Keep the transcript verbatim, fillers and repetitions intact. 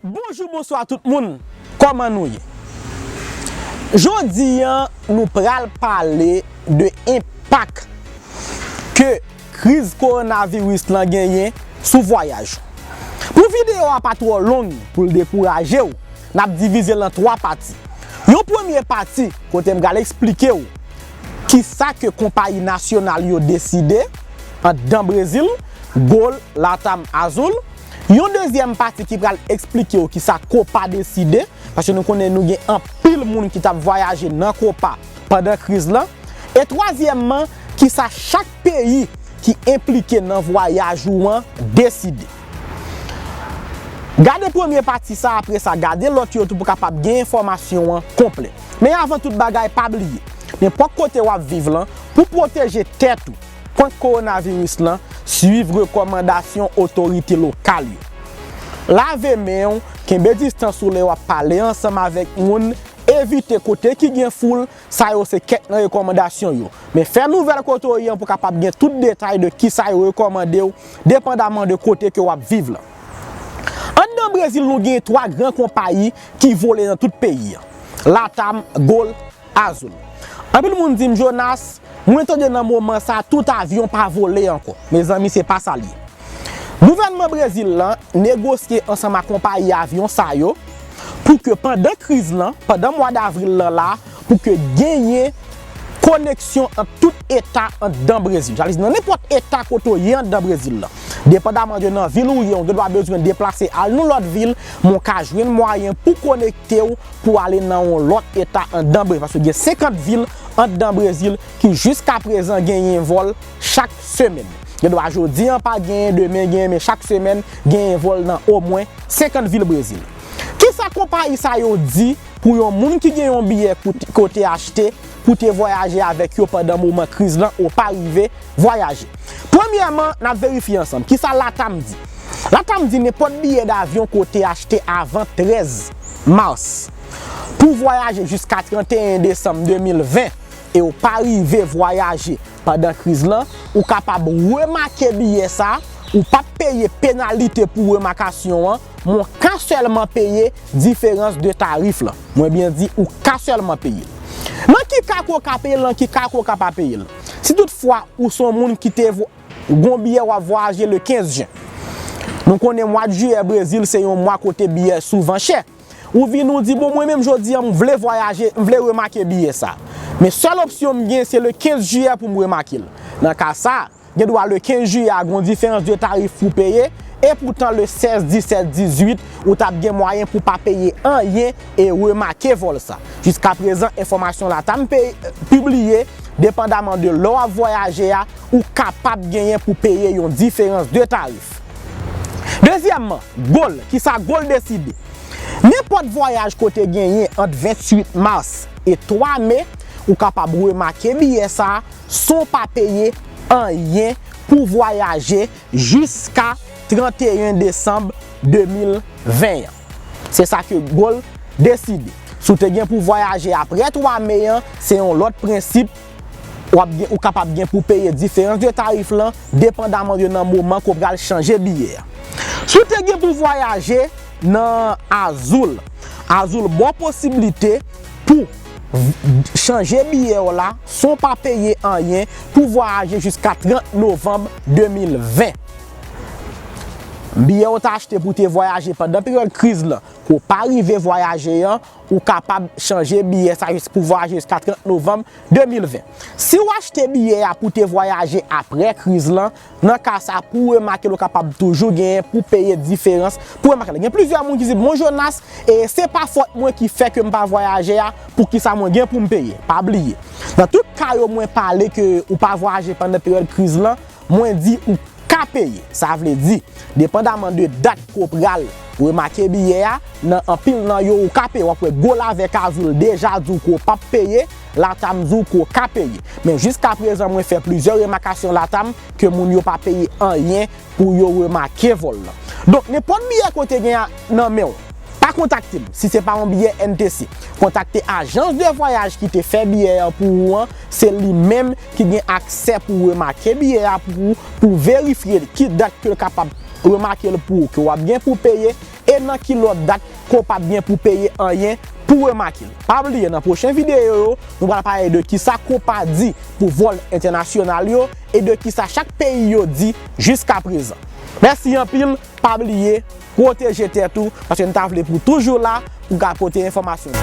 Bonjou, bonswa tout moun. Kòman nou ye? Jodi a, nou pral pale de enpak ke kriz kowonaviris lan genyen sou vwayaj ou. Pou videyo a pa twò long, pou l dekouraje w, n ap divize l an twa pati. Yon premye pati kote m pral eksplike w kisa ke konpayi nasyonal yo deside anndan Brezil, Gol, Latam, Azul. Yon dezyèm pati ki pral eksplike w kisa Copa deside, paske nou konnen nou gen anpil moun ki t ap vwayaje nan Copa pandan kriz lan. E twazyèmman, kisa chak peyi ki enplike nan vwayaj ou an deside. Gade premye pati sa, apre sa, gade lòt yo tou pou w kapab gen enfòmasyon an konplè. Men avan tout bagay, pa bliye, nenpòt kote w ap viv lan, pou pwoteje tèt ou kont kowonaviris lan, swiv rekòmandasyon otorite lokal yo. Lave men w, kenbe distans ou lè w ap pale ansanm avèk moun, evite kote ki gen foul, sa yo se kèk nan rekòmandasyon yo. Men fè nouvèl kote w ye an pou w kapab gen tout detay de kisa yo rekòmande w, depandaman de kote ke w ap viv lan. Anndan Brezil, nou gen twa gran konpayi ki vole nan tout peyi an. Latam, Gol, Azul. Anpil moun di m, Jonas, mwen tande nan moman sa, tout avyon pa vole ankò. Mezanmi, se pa sa l ye. Gouvènman Brezil lan negosye ansanm ak konpayi avyon sa yo pou ke pandan kriz lan, pandan mwa davril lan la, pou ke genyen koneksyon ant tout eta anndan Brezil. Sa vle di, nan nenpòt eta kote w ye anndan Brezil lan, depandaman de nan vil ou ye, ou gen dwa bezwen deplase al nan lòt vil, men w ka jwenn mwayen pou konekte w pou ale nan yon lòt eta anndan Brezil. Paske gen senkant vil anndan Brezil ki jiskaprezan genyen vòl chak semèn. Gen dwa jodi an pa genyen, demen genyen, men chak semèn genyen vòl nan omwen senkant vil Brezil. Kisa konpayi sa yo di pou yon moun ki gen yon biyè kote, kote achte pou te vwayaje avèk yo pandan moman kriz lan ou pa rive vwayaje? Premyèman, n ap verifye ansanm. Kisa Latam di? Latam di nenpòt biyè davyon kote achte avan trèz mas pou vwayaje jiska trannteyen desanm de mil ven e w pa rive vwayaje pandan kriz lan, ou kapab remake biyè sa, ou p ap peye penalite pou remakasyon an, men w ka sèlman peye diferans de tarif lan. Mwen byen di, ou ka sèlman peye l. Nan ki ka ke w ka peye l, nan ki ka ke w ka pa peye l? Si toutfwa ou se yon moun ki te vo-, gon biyè w ap vwayaje le kenz jen. Nou konnen mwa jiyè Brezil se yon mwa kote biyè souvan chè. Ou vin ou di, bon, mwen menm jodi an, m vle vwayaje, m vle remake biyè sa. Men sèl opsyon m gen, se le kenz jiyè pou m remake l. Nan ka sa, gen dwa le kenz jiyè a gon diferans de tarif pou peye, epoutan le sèz, disèt, dizuit, ou t ap gen mwayen pou pa peye anyen e remake vòl sa. Jiskaprezan, enfòmasyon Latam pe-, pibliye, depandaman de lè w ap vwayaje a, ou kapab genyen pou peye yon diferans de tarif. Dezyèmman, Gol, kisa Gol deside? Nenpòt vwayaj kote genyen ant venntuit mas e twa me, ou kapab remake biyè sa a san w pa peye anyen pou vwayaje jiska trannteyen desanm de mil ven an. Se sa ke Gol deside. Si w te gen pou vwayaje apre twa me an, se yon lòt prensip, w ap gen, ou kapab gen pou peye diferans de tarif lan, depandaman de nan moman ke w pral chanje biyè a. Si w te gen pou vwayaje nan Azul, Azul ba w posiblite pou v-, chanje biyè w la san w pa peye anyen pou vwayaje jiska trant novanm de mil ven. Biyè w ta achte pou te vwayaje pandan peryòd kriz lan, ke w pa rive vwayaje an, ou kapab chanje biyè sa jis pou vwayaje jiska trant novanm de mil ven. Si w achte biyè a pou te vwayaje apre kriz lan, nan ka sa, pou w remake l, ou kapab toujou genyen pou peye diferans pou remake l. Gen plizyè moun ki di, bon, Jonas, e se pa fòt mwen ki fè ke m pa vwayaje a, poukisa mwen gen pou m peye? Pa bliye, nan tout ka yo mwen pale ke ou pa vwayaje pandan peryòd kriz lan, mwen di ou ka peye. Sa vle di, depandaman de dat ke w pral remake biyè a, nan anpil nan yo ou ka peye. W ap wè Gol avèk Azul deja di w ke w p ap peye, Latam di w ke w ka peye. Men jiskaprezan, mwen fè plizyè remakasyon Latam ke moun yo pa peye anyen pou yo remake vòl lan. Donk, nenpòt biyè ke w te gen a nan men w, pa kontakte m si se pa yon biyè N T C. Kontakte ajans de vwayaj ki te fè biyè a pou ou an, se li menm ki gen aksè pou remake biyè a pou ou, pou verifye ki dat ke l kapab remake l pou ou, ke w ap gen pou peye, e nan ki lòt dat ke w p ap gen pou peye anyen pou remake l. Pa bliye, nan pwochen videyo yo, nou pral pale de kisa COPA di pou vòl entènasyonal yo e de kisa chak peyi yo di jiskaprezan. Mèsi anpil, pa bliye, pwoteje tèt ou, paske n ta vle pou w toujou la pou w ka pote enfòmasyon.